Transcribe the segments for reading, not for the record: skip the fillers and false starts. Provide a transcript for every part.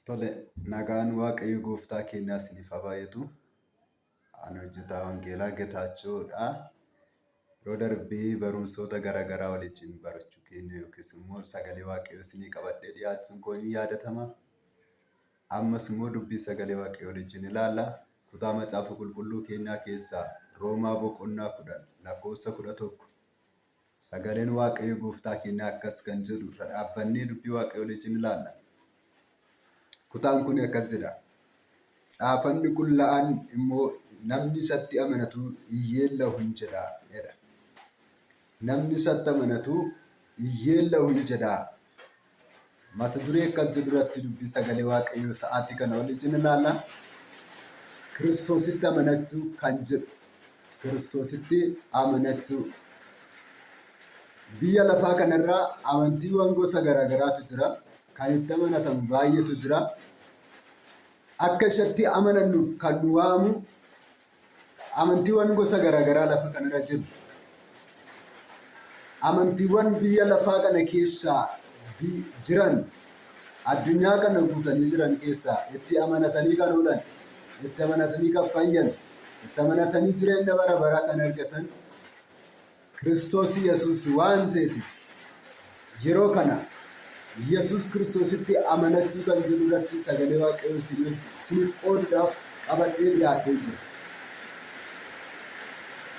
Tole, nagaan Waaqayyo gooftaa keenyaa isiniif haa baay'atu. Ani hojjetaa Wangeelaa Getaachoodha. Yeroo darbee barumsoota garaagaraa waliin barachuu keenya yookiis immoo sagalee Waaqayyoo isinii qabadhee dhiyaachuun koo ni yaadatama. Ammas immoo dubbii sagalee Waaqayyoo waliin ilaalla. Kutaa Macaafa Qulqulluu keenyaa keessaa Roomaa boqonnaa 10 lakkoofsa 11 Sagaleen Waaqayyo gooftaa keenyaa akkas kan jedhu irra dhaabbannee dubbii Waaqayyoo waliin ilaalla. Kutaan kun akkas jedha. Caafanni qulla'aan immoo namni isatti amanatu hin yeellahu hin jedha jedha. Namni isatti amanatu hin yeellahu hin jedha. Mata duree akkas jedhu irratti dubbii sagalee Waaqayyoo sa'aatii kana waliin ilaalla. Kiristoositti amanachuu kan jedhu. Kiristoositti amanachuu. Biyya lafaa kanarra amantiiwwan gosa garaagaraatu jira. Kan itti amanatamu baay'eetu jira. Akka isatti amanannuuf kan nu waamu Amantiiwwan gosa garaagaraa lafa kanarra jiru. Amantiiwwan biyya lafaa kana keessa jiran addunyaa kana guutanii jiran keessaa itti amanatanii kan oolan, itti amanatanii kan fayyan, itti amanatanii jireenya bara baraa kan argatan Kiristoos Yesuus waan ta'eetiif yeroo kana Yesuus Kiristoositti amanachuu kan jedhu irratti sagalee Waaqayyoo isiniif qooduudhaaf qabadhee dhiyaadhee jira.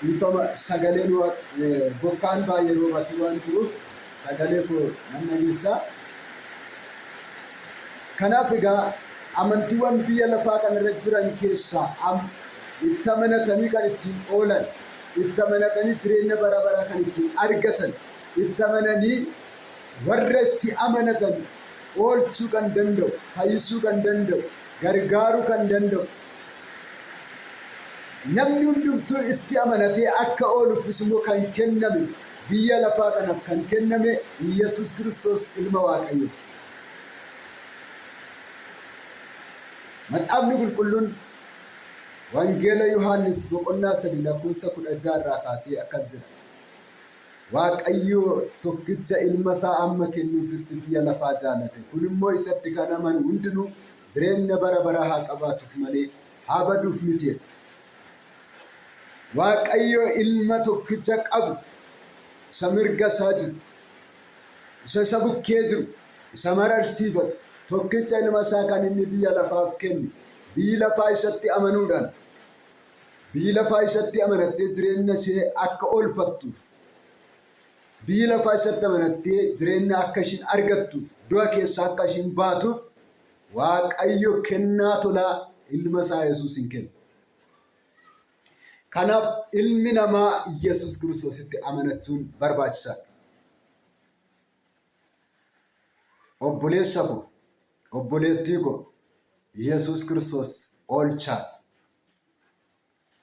Dhiifama sagaleen bokkaan baay'ee roobatii waan jiruuf sagalee koo nan dhageessa. Kanaaf egaa amantiiwwan biyya lafaa kanarra jiran keessaa itti amanatanii kan ittiin oolan itti amanatanii jireenya bara baraa kan ittiin argatan, itti amananii warra itti amanatan oolchuu kan danda'u, fayyisuu kan danda'u, gargaaruu kan danda'u, namni hundumtuu itti amanatee akka ooluufis immoo kan kenname biyya lafaa kanaaf kan kenname Iyyasuus Kiristoos ilma Waaqayyooti. Macaafni Qulqulluun Wangeela Yohaannis boqonnaa 3 lakkoofsa 16 irraa kaasee akkas jedha. Waaqayyo tokkicha ilma isaa amma kennuufitti biyya lafaa jaalate. Kun immoo isatti kan amanu hundinuu jireenya bara baraa haa qabaatuuf malee haa baduuf miti jedha. Waaqayyo ilma tokkicha qabu isa mirga isaa jiru, isa isa bukkee jiru, isa mararsiifatu, tokkicha ilma isaa kan inni biyya lafaaf kenne Biyyi lafaa isatti amanuudhaan, biyyi lafaa isatti amanattee jireenya ishee akka oolfattuuf, biyyi lafaa isatti amanattee jireenya akka ishiin argattuuf, du'a keessaa akka ishiin baatuuf Waaqayyo kennaa tolaa ilma isaa Yesuusin kenne. Kanaaf ilmi namaa Yesuus Kiristoositti amanachuun barbaachisaadha. Obboleessa ko, obboleettii ko, Yesuus Kiristoos oolchaadha.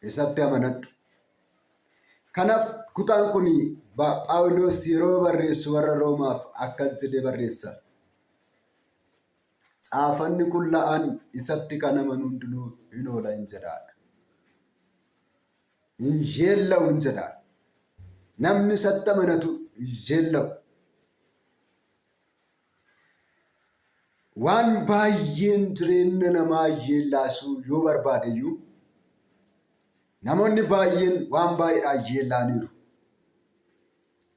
Isatti amanadhu. Kanaaf kutaan kun Phaawulos yeroo barreessu warra Roomaaf akkas jedhee barreessa. Caafanni qulla'aan isatti kan amanu hundinuu hin oola hin jedhaadha. Hin yeella'u hin jedhaan. Namni isatti amanatu hin yeella'u. Waan baay'een jireenya namaa yeellaasuu yoo barbaade iyyuu namoonni baay'een waan baay'eedhaan yeellaaniiru.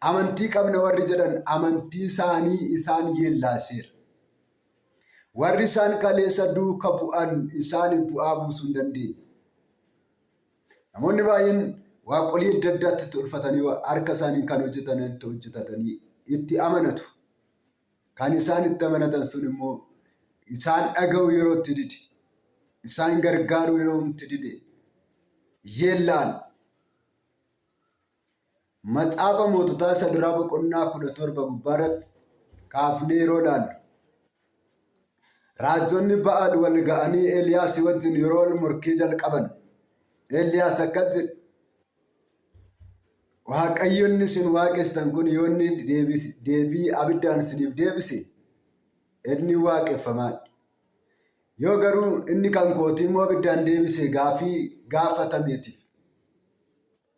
Amantii qabna warri jedhan amantii isaanii isaan yeellaaseera. Warri isaan kaleessa duuka bu'an isaaniif bu'aa buusuu hin dandeenye. Namoonni baay'een waaqolii adda addaatti tolfatanii harka isaaniin kan hojjetan hojjetatanii itti amanatu. Kan isaan itti amanatan sun immoo isaan dhaga'u yeroo itti dide, isaan gargaaruu yeroo itti dide, yeellaan Macaafa Moototaa isa duraa boqonnaa 17 gubbaa irratti kaafnee yeroo ilaallu raajonni Ba'aal wal ga'anii Eeliyaas wajjin yeroo wal morkii jalqaban Eeliyaas akkas jedhe Waaqayyo inni isin waaqessan kun yoo inni deebii abiddaan isiniif deebise inni waaqeffamaadha. Yoo garuu inni kan kootii immoo abiddaan deebise gaafii gaafatameetiif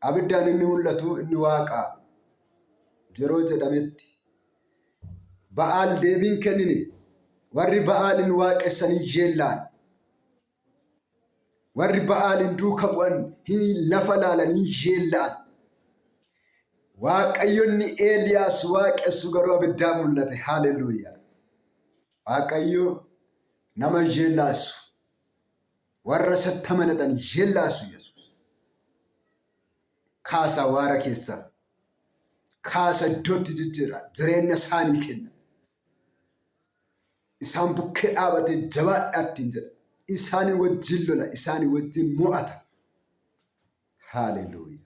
Abiddaan inni mul'atu inni Waaqa yeroo jedhametti Ba'aal deebiin kennine. Warri Ba'aalin waaqessan hin yeella'an. Warri Ba'aalin duuka bu'an hin lafa laalan hin yeella'an. Waaqayyonni Eeliyaas waaqessu garuu abiddaa mul'ate. Haleluuyaa. Waaqayyo nama hin yeellaasu. Warra isatti amanatan hin yeellaasu Yesuus. Kaasa waara keessaa. Kaasa iddootti jijjiira. Jireenya isaanii kenna. Isaan bukkee dhaabatee jabaadhaa ittiin jedha. Isaanii wajjin lola. Isaanii wajjin mo'ata. Haaleluuyaa.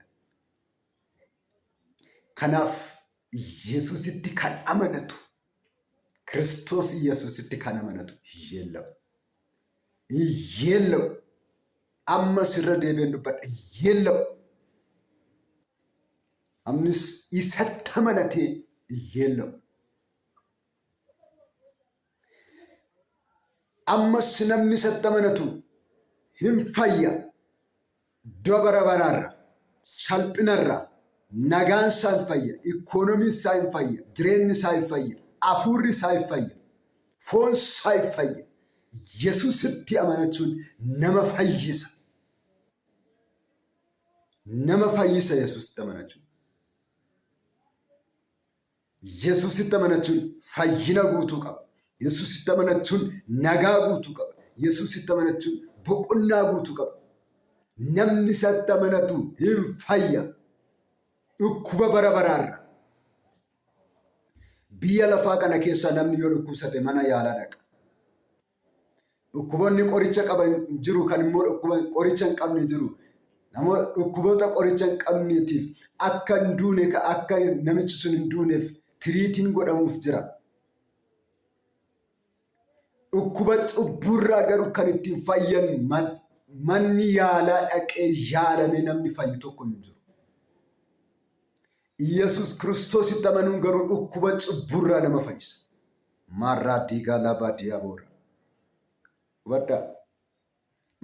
Kanaaf Yesuusitti kan amanatu, Kiristoos Yesuusitti kan amanatu hin yeella'u. Hin yeella'u. Ammas irra deebi'een dubbadha. Hin yeella'u. Amnis isatti amanatee hin yeella'u. Ammas namni isatti amanatu hin fayya. Du'a bara baraarra, salphinarra, nagaan isaa hin fayya, ikoonomiin isaa hin fayya, jireenyi isaa hin fayya, hafuurri isaa hin fayya, foon isaa hin fayya. Yesuusitti amanachuun nama fayyisa. Nama fayyisa Yesuusitti amanachuun. Yesuusitti amanachuun fayyina guutuu qaba. Yesuusitti amanachuun nagaa guutuu qaba. Yesuusitti amanachuun boqonnaa guutuu qaba. Namni isatti amanatu hin fayya. Dhukkuba bara baraarra. Biyya lafaa kana keessaa namni yoo dhukkubsate mana yaalaa dhaqa. Dhukkuboonni qoricha qaban jiru kan immoo dhukkuba qoricha hin qabne jiru. Namoota dhukkuboota qoricha hin qabneetiif akka hin duune akka namichi sun hin duuneef tiriitiin godhamuuf jira. Dhukkuba cubbuurraa garuu kan ittiin fayyan manni yaalaa dhaqee yaalamee namni fayyu tokko hin jiru. Yesuus Kiristoositti amanuun garuu dhukkuba cubbuurraa nama fayyisa. Maarraa diigaa laabaa diyaaboora. Hubadhaa.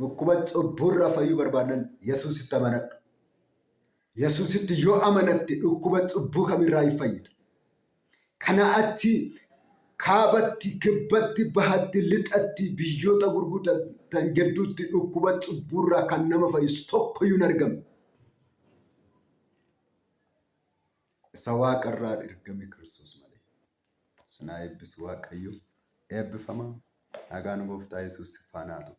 Dhukkuba cubbuurraa fayyuu barbaadnan Yesuusitti amanadhu. Yesuusitti yoo amanatte dhukkuba cubbuu kamirraa hin fayyita. Kana achi kaabatti, kibbatti, bahatti, lixatti biyyoota gurguddatan gidduutti dhukkuba cubbuurraa kan nama fayyisu tokkoyyuu hin argamne. Isa waaqarraa ergame Kiristoos malee. Sinaa eebbisu Waaqayyo. Eebbifamaa. Nagaan Gooftaa Yesuus si faana haa ta'u.